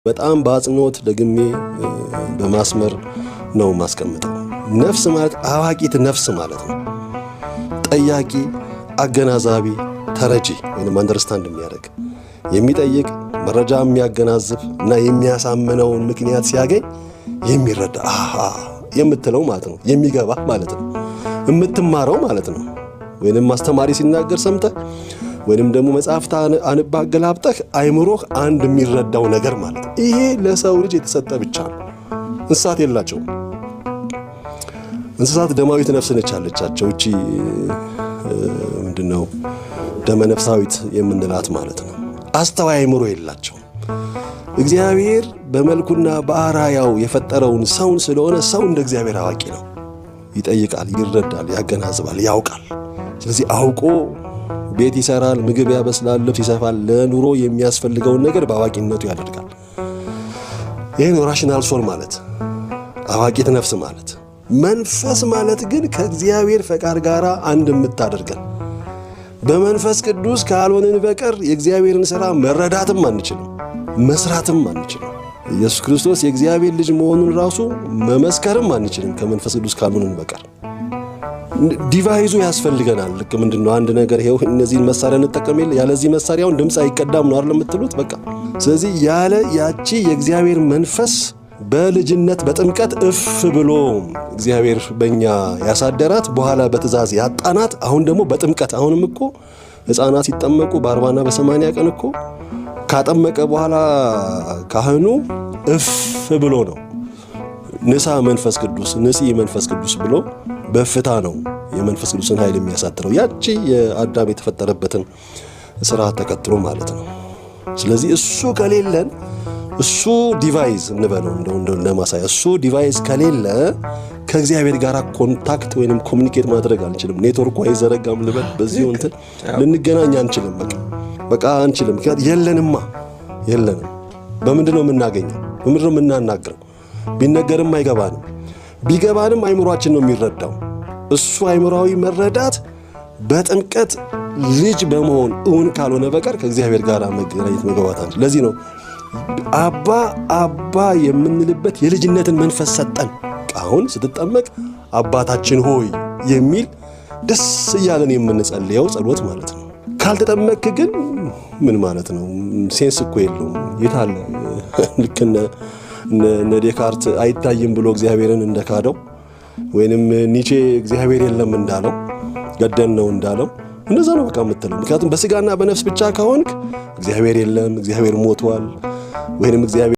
በጣም በአጽንኦት ደግሜ በማስመር ነው ማስቀምጠው። ነፍስ ማለት አዋቂት ነፍስ ማለት ነው። ጠያቂ፣ አገናዛቢ፣ ተረጂ ወይም understand የሚያደርግ፣ የሚጠይቅ፣ መረጃ የሚያገናዝብ እና የሚያሳምነውን ምክንያት ሲያገኝ የሚረዳ፣ አሃ የምትለው ማለት ነው። የሚገባ ማለት ነው። የምትማረው ማለት ነው። ወይንም አስተማሪ ሲናገር ሰምተህ ወይንም ደግሞ መጽሐፍት አንብበህ አገላብጠህ አይምሮህ አንድ የሚረዳው ነገር ማለት ነው። ይሄ ለሰው ልጅ የተሰጠ ብቻ ነው። እንስሳት የላቸውም። እንስሳት ደማዊት ነፍስ ነች ያለቻቸው። እቺ ምንድነው ደመ ነፍሳዊት የምንላት ማለት ነው። አስተዋይ አይምሮ የላቸውም። እግዚአብሔር በመልኩና በአርአያው የፈጠረውን ሰውን ስለሆነ ሰው እንደ እግዚአብሔር አዋቂ ነው። ይጠይቃል፣ ይረዳል፣ ያገናዝባል፣ ያውቃል። ስለዚህ አውቆ ቤት ይሰራል፣ ምግብ ያበስላል፣ ልብስ ይሰፋል፣ ለኑሮ የሚያስፈልገውን ነገር በአዋቂነቱ ያደርጋል። ይህ ነው rational soul ማለት፣ አዋቂት ነፍስ ማለት። መንፈስ ማለት ግን ከእግዚአብሔር ፈቃድ ጋር አንድ የምታደርገን፣ በመንፈስ ቅዱስ ካልሆንን በቀር የእግዚአብሔርን ሥራ መረዳትም አንችልም፣ መስራትም አንችልም። ኢየሱስ ክርስቶስ የእግዚአብሔር ልጅ መሆኑን ራሱ መመስከርም አንችልም ከመንፈስ ቅዱስ ካልሆንን በቀር። Device ኡ ያስፈልገናል። ልክ ምንድን ነው አንድ ነገር ይኸው እነዚህን መሳሪያ እንጠቀም የለ፣ ያለዚህ መሳሪያውን ድምፅ አይቀዳም ነው አይደል የምትሉት? በቃ ስለዚህ ያለ ያቺ የእግዚአብሔር መንፈስ በልጅነት በጥምቀት እፍ ብሎ እግዚአብሔር በእኛ ያሳደራት፣ በኋላ በትእዛዝ ያጣናት፣ አሁን ደግሞ በጥምቀት፣ አሁንም እኮ ሕፃናት ሲጠመቁ በ40ና በ80 ቀን እኮ ካጠመቀ በኋላ ካህኑ እፍ ብሎ ነው፣ ንሳ መንፈስ ቅዱስ፣ ንሲ መንፈስ ቅዱስ ብሎ በእፍታ ነው የመንፈስ ቅዱስን ኃይል የሚያሳድረው፣ ያቺ የአዳም የተፈጠረበትን ስርዓት ተከትሎ ማለት ነው። ስለዚህ እሱ ከሌለን፣ እሱ device እንበለው እንደው ለማሳያ፣ እሱ device ከሌለ ከእግዚአብሔር ጋር contact ወይንም communicate ማድረግ አንችልም። ኔትወርኩ አይዘረጋም ልበል፣ በዚሁ እንትን ልንገናኝ አንችልም። በቃ በቃ አንችልም። ምክንያት የለንማ፣ የለንም። በምንድን ነው የምናገኘው? በምንድን ነው የምናናግረው? ቢነገርም አይገባንም። ቢገባንም አይምሯችን ነው የሚረዳው። እሱ አይምሯዊ መረዳት በጥምቀት ልጅ በመሆን እውን ካልሆነ በቀር ከእግዚአብሔር ጋር መገናኘት መግባባት አንችልም። ለዚህ ነው አባ አባ የምንልበት የልጅነትን መንፈስ ሰጠን። አሁን ስትጠመቅ አባታችን ሆይ የሚል ደስ እያለን የምንጸልየው ጸሎት ማለት ነው። ካልተጠመቅክ ግን ምን ማለት ነው? Sense እኮ የለውም። የት አለ? ልክ እነ ዴካርት አይታይም ብሎ እግዚአብሔርን እንደካደው ወይንም ኒቼ እግዚአብሔር የለም እንዳለው፣ ገደል ነው እንዳለው፣ እንደዛ ነው በቃ የምትለው። ምክንያቱም በስጋና በነፍስ ብቻ ከሆንክ እግዚአብሔር የለም፣ እግዚአብሔር ሞቷል ወይንም እግዚአብሔር